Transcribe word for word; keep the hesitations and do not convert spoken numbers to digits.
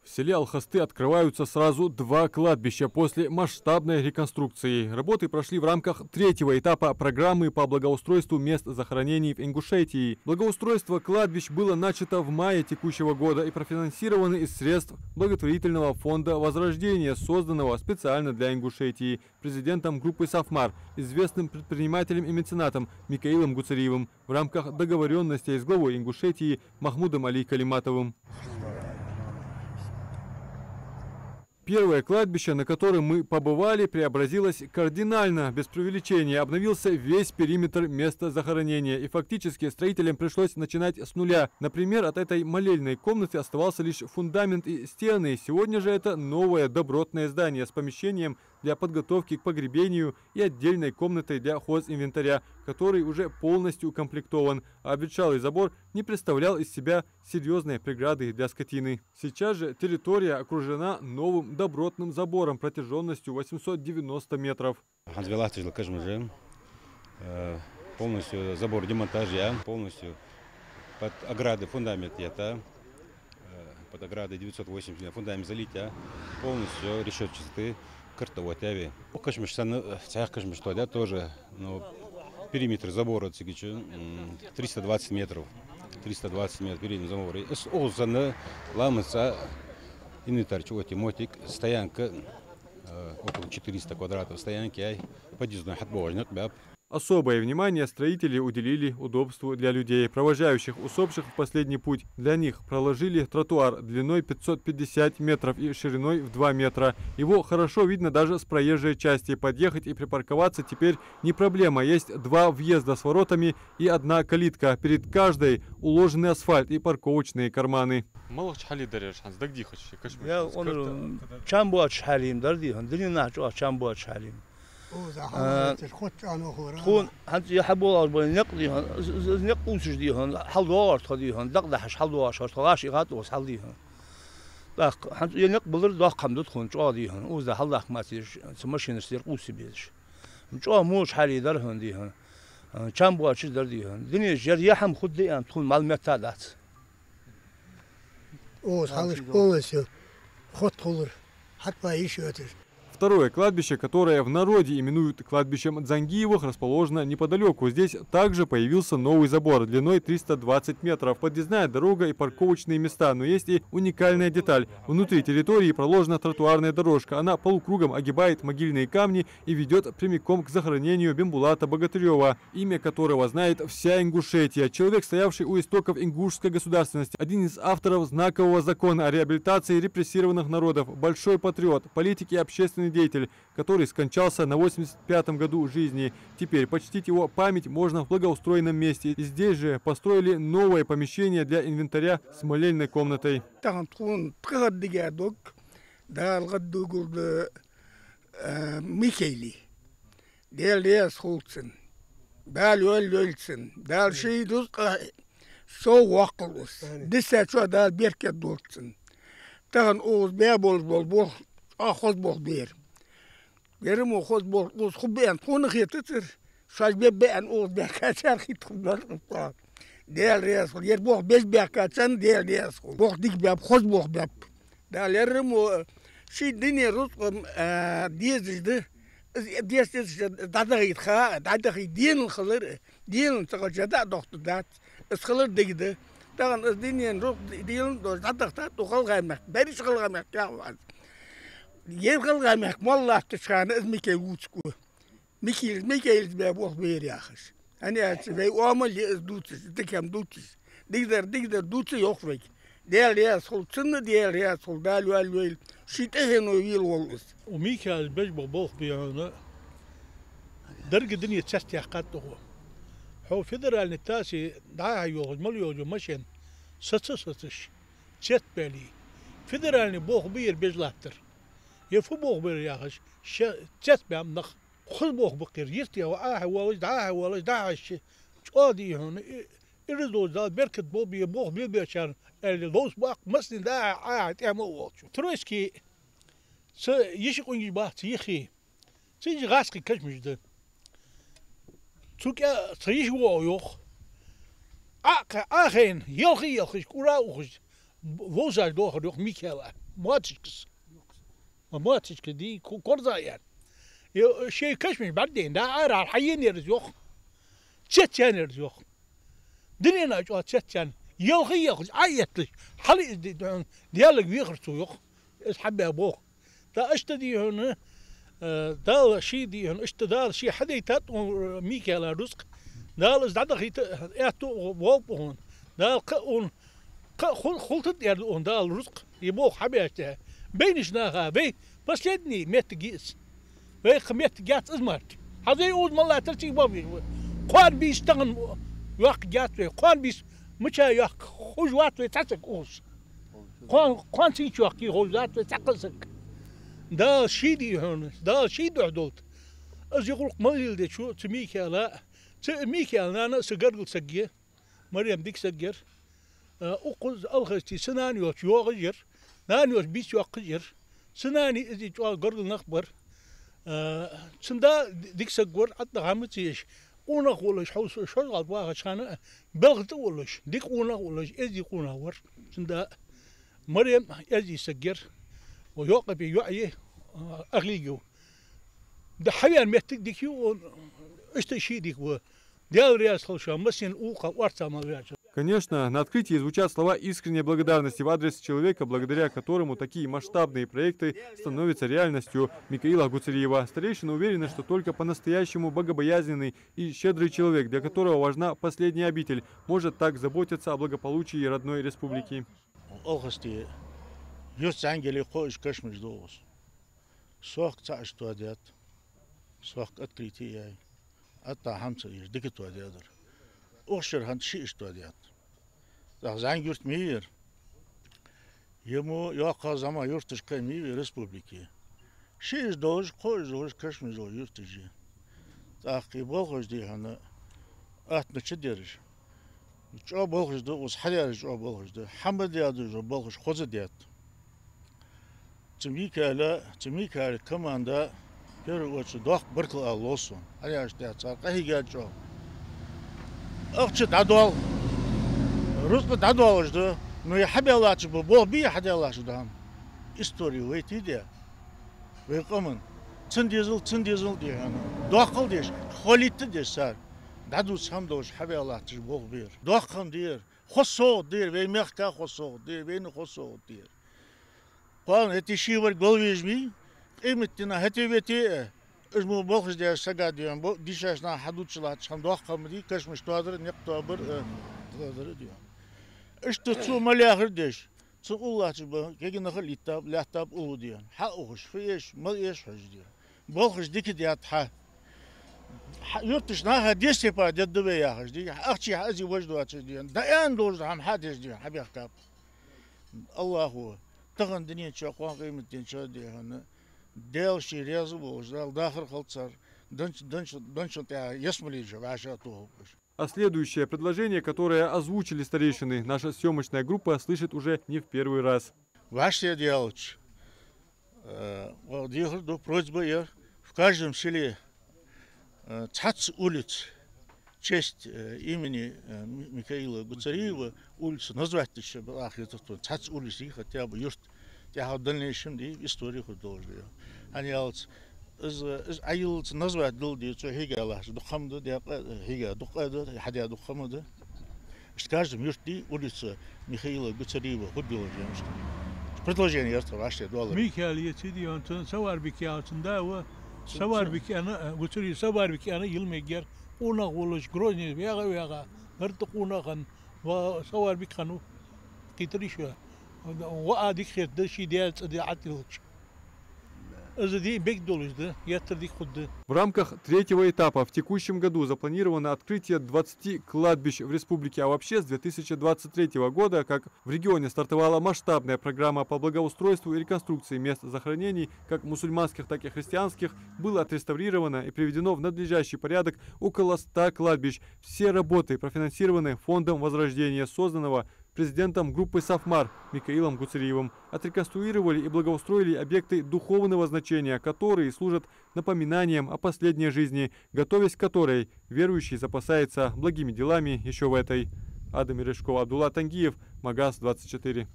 В селе Алхасты открываются сразу два кладбища после масштабной реконструкции. Работы прошли в рамках третьего этапа программы по благоустройству мест захоронений в Ингушетии. Благоустройство кладбищ было начато в мае текущего года и профинансировано из средств благотворительного фонда «Возрождение», созданного специально для Ингушетии президентом группы «Сафмар», известным предпринимателем и меценатом Микаилом Гуцериевым в рамках договорённостей с главой Ингушетии Махмудом-Али Калиматовым. Первое кладбище, на котором мы побывали, преобразилось кардинально. Без преувеличения, обновился весь периметр места захоронения. И фактически строителям пришлось начинать с нуля. Например, от этой молельной комнаты оставался лишь фундамент и стены. Сегодня же это новое добротное здание с помещением для подготовки к погребению и отдельной комнатой для хозинвентаря, который уже полностью укомплектован, а обветшалый забор не представлял из себя серьёзной преграды для скотины. Сейчас же территория окружена новым добротным забором протяжённостью восемьсот девяносто метров. ХӀанз велахь тажал кашмаже, э, полностью забор демонтаж яь, полностью под ограды фундамент ята, э, под ограды девятьсот восемьдесят фундамент залить яь, полностью решётчатый карта вот яви. Кашмаш санна, э, цхьа кашмаш тоаде тоже, но периметр забора цигичу, м, триста двадцать метров. Триста двадцать метров периметр забора. Из укхаза санна ламаца инвентарь чу оти мотик, стоянка, э, около четыреста квадратов стоянки яй, подъездной хьатӀабоагӀаш никъ баьб. Особое внимание строители уделили удобству для людей, провожающих усопших в последний путь. Для них проложили тротуар длиной пятьсот пятьдесят метров и шириной в два метра. Его хорошо видно даже с проезжей части. Подъехать и припарковаться теперь не проблема. Есть два въезда с воротами и одна калитка. Перед каждой уложены асфальт и парковочные карманы. МалагӀча хьале дар ераш, хӀанз дагадехача кашмаш? Я, хӀанз он карта чам боацача хьале дар, дий хьона, дунен чу чам боацача хьале. Укхаза хьалвалийташ, хӀанз чӀоагӀа хулар. Тхона хӀанз е хьабоагӀаш бола никъ, дий хьона, из, из, из никъ къувсаш, дий хьона, хьалдоагӀар тхо, дий хьона, дакъа дахьаш хьалдоагӀаш, тхо гӀаш ихат укхаза хьал, дий хьона. ТӀаккха хӀанз е никъ балар доккха хӀама да тхона чӀоагӀа, дий хьона, укхаза хьалдаккха мацийраш, цу машинашца ер къувса безаш. ЧӀоагӀа моча хьале дар хьона, дий хьона. Чам боацаш дар, дий хьона. Дунен чу ер е хӀама хургда аьнна тхона мел метта дац. Укхаза хьалаш полностью хотта хулар, хьатӀа йиш йоацаш. Второе кладбище, которое в народе именуют кладбищем Дзангиевых, расположено неподалёку. Здесь также появился новый забор длиной триста двадцать метров, подъездная дорога и парковочные места. Но есть и уникальная деталь. Внутри территории проложена тротуарная дорожка. Она полукругом огибает могильные камни и ведёт прямиком к захоронению Бембулата Богатырёва, имя которого знает вся Ингушетия. Человек, стоявший у истоков ингушской государственности, один из авторов знакового закона о реабилитации репрессированных народов, большой патриот, политик и общественный деятель, который скончался на восемьдесят пятом году жизни. Теперь почтить его память можно в благоустроенном месте. И здесь же построили новое помещение для инвентаря с молельной комнатой. Тахан тхона тхо гӀаддига дог, Дала гӀаддугулда, э, Микаиле. Даьла раьза хилва цунна. Дала йоалл йойла цунна. Дала ший рузкъа сов воаккхалва из. Дисачоа Дала беркат долда цунна. Тахан укхаза баь болаш бола болх чӀоагӀа хоза болх бар. Ер мо хоза болх укхаза хургба аьнна тхона хетацар. Шоаш бе баьнна укхаза баьхкачар хетаргбар. Даьла раьза хилва. Ер болх беш баьхкачарна Даьла раьза хилва. Болх дика баьб, хоза болх баьб. Дала ер мо ший дунен рузкъа, а, дезаш да. Из деза дезаш дӀадахийта ха, дӀадахийта денал хилар, денал ца хилча дӀа а дохийта дац. Из хилар дика да. Тахан из дунен рузкъа денал долаш дӀадахийтад укх ГӀалгӀай мехка, берригача ГӀалгӀай мехка яхаш ва аз. Ер ГӀалгӀай мехка мел латтача хана из Микаил вувцаргва. Микаил, Микаилаца баь болх ба ер яхаш. ХӀана аьлча вай оамал я из дувцаш, дика хӀама дувцаш. Дикадар, дикадар дувца йоах вайга. Даьла раьза хилва цунна, Даьла раьза хилва, Дала йоалл йойла. Ший тӀехьено вела вола из. Укх Микаила беш бола болх ба хьона деррига дуне цецдаьккхад тхо. Хьо федеральни тассе дӀа-хьа йолхаш мел йола машен саца а сацаш, цецбаьле, федеральни болх ба ер беш латтар. Ер фу болх бар яхаш, ше цецбаьннаб нах. Хоза болх ба-кх ер, йистте а хьо Ӏохьавоалаш, дӀа-хьа воалаш, дӀа-хьа хьежача, чӀоагӀа, дий хьона, и, ираз долча Дала беркат болба ер болх белабечарна, аьле, ловца баккха массане дӀа-хьа, Ӏа-хьа тӀехьа ма а волча. Троицке цу йиший къонгаш бац, цу йиххе. Цигача гӀазкхий кашамаш да. Цу кӀа-, цхьа йиша воагӀа йоах. Ӏа а кхаь-, Ӏохайна, елха а елхаш, кӀура а ухаш, вовзаш доахар йоах Микаила. Моцашка. Моцашка дий, ко-, корзагӀа яьнна. Е, шоай кашамаш бӀаргадайна, да, ара хьаеннаяр из, йоах. Цецъяьннаяр из, йоах. Дунен чу цецъяьнна. Ялх а ялхаш, Ӏоэтташ. Хьал из ди-, ди-, Даьлага вехар цо, йоах. Из хьабаь болх. ТӀаккха иштта дий хьона, э, Дала ший дий хьона, иштта Дала ший хьадайтад укх, э, Микаила рузкъа. Дала из дӀадахийта аьттув болба хьона. Дала кхы а укхун, кхы а хул-, хулийтаргда аьнна да укхун Дала рузкъа. Из болх хьабаьча. Байнача наха вай последний моттиг я из. Вай кхы моттиг яц из мара. Хьажал, укхаза мел латтар цига бовзаш ва. Кхоана бийса тахан йоаккхаргьяц вай. Кхоана бийса мича йоаккх, ховш вац вай цхьа саг укхаза. Кхоана, кхоана цинча йоаккхий ховш вац вай цхьаккха саг. Дала ший дий хьона, Дала ший духьа долда. Аз из гӀулакх мел леладеча цу Микаила, цу Микаила нана а са гаргара саг я, Марем дика саг яр. А, укхаза Алхасте са нана йолча йоагӀаш яр. Нана йолча бийса йоаккхаш яр. Са нана а из а чӀоагӀа гаргара нах бар. А, цун да дика саг вар, атта хӀама ца еш. Къонах волаш, хьо шо-, шозгӀалт вахача хана а белха тӀа волаш, дика къонах волаш, эздий къонах вар цун да. Марем эздий саг яр. Ва йокъа бе йоӀ я, а, ахлигев. Да хьавена моттиг дика я, он иштта ший дика ва. Даьла раьза хилва шоана, массанена уллув орцагӀа мел ваьча. Конечно, на открытии звучат слова искренней благодарности в адрес человека, благодаря которому такие масштабные проекты становятся реальностью. Микаила Гуцериева. Старейшины уверены, что только по-настоящему богобоязненный и щедрый человек, для которого важна последняя обитель, может так заботиться о благополучии родной республики. Алхасте юрт зӀамига яле, кхоъ уж кашамаш да укхаза. Сохка цхьа уж тоадаьд. Сохка открытие яьй. Атта хӀама ца еш, дика тоадаьдар. Укх шера хӀанз ши уж тоадаьд. ТӀаккха зӀамига юрт ма йий ер. Ер мо йоккхагӀа зӀамагӀа юрташ кхы ма йий вай республике. Ши уж долаш, кхоъ уж долаш, кашамаш долаш юрташ я. ТӀаккха из болхаш дий хьона, атта чу дераш. ЧӀоагӀа болхаш да, укхаза хьадаьраш чӀоагӀа болхаш да. Хьа ма даьдаш болхаш хоза даьд. Цу Микаила, цу Микаила команда, в первую очередь, доккха баркал ала лов сона. Хьаяш тӀехьа цар къахьийгад чӀоагӀа. Ахча дӀадоал, рузкъа дӀадоалаш да, но из хьабаь латташ ба, болх бе хьадаь латташ да хӀама. Истори вайтий де, вай къаман. Цун дезал, цун дезал дий хьона. Доккхал деш, хвалить деш цар. ДӀадувца хӀама долаш хьабаь латташ болх ба ер. Доккха хӀама да ер. Хоза совгӀат да ер, вай мехка хоза совгӀат да ер, вайна хоза совгӀат да ер. Кхоана хӀаьта ший вар гол везаш ма вий, къематдийнахьа хӀаьта вете а, уж мо болхаш деш сага дий хьона, бо-, дийшача наха хьадувцаш латташ хӀама доккха хӀама дий, кашамаш тоадар, никъ тоабар, э, тоадар дий хьона. Иштта цо мел яхар деш, цун уллув латташ ба, кагий нах а литтаб, лаьттаб уллув дий хьона. Хьа ухаш, фу эш, мел эш хьожаш дий хьона. Болхаш дика даьд хьа. Хьа, юрташ наха десте пар дедда вай яхаш дий хьона. Ахчий хьа ази вож доацаш дий хьона. ДӀааьнна долаш да хӀама хьа деш дий хьона, хьабехкаб. Аллахо тахан дунен чу, кхоана къематден чу дий хьона, Даьла ший раьза волаш, Дала дахар хилда цар, дунч-, дунч-, дунчун тӀа ялсмале чу вӀашагӀтохалба уж. А следующее предложение, которое озвучили старейшины, наша съёмочная группа слышит уже не в первый раз. ВӀаштӀехьадаьлча, э, вай дехар да, просьба яр, в каждом селе, э, цхьацца улица, честь, э, имени, э, Ми-, Михаила Гуцериева улица назвать деш, бакъахьа хетаргда, цхьацца улица дий, хотя бы юрт тӀехьа в дальнейшем дий, истори хургдолаш да. ХӀана аьлча, из, из Ӏайиллалца назвать дала дий, цо хьийга латташ дукха хӀама да, декъа, хьийга дукха да, хьадаь дукха хӀама да. Иштта каждом юрте дий улица Михаила Гуцериева хургйолаш я иштта. Предложени яр тха вӀаштӀехьадоалар. Микаил яций дий хьона, цун Саварбик яхачун да ва. Цун Саварбик аьнна, Гуцериев Саварбик аьнна йила мегар. Къонах волаш, Грозне ваьгӀа, ваьгӀа. Гарта къонах хинна. Ва Саварбик хиннав, кхийтарий шо? Ва а дика хет да, ший даь цӀи де Ӏатилча. Из дий бегдолаш да, еттар дика хургда. В рамках третьего этапа в текущем году запланировано открытие двадцати кладбищ в республике, а вообще с две тысячи двадцать третьего года, как в регионе стартовала масштабная программа по благоустройству и реконструкции мест захоронений, как мусульманских, так и христианских, было отреставрировано и приведено в надлежащий порядок около ста кладбищ. Все работы профинансированы Фондом Возрождения, созданного президентом группы «Сафмар» Микаилом Гуцериевым. Отреконструировали и благоустроили объекты духовного значения, которые служат напоминанием о последней жизни, готовясь к которой верующий запасается благими делами ещё в этой. Адам Ерошков, Абдулла Тангиев, Магас двадцать четыре.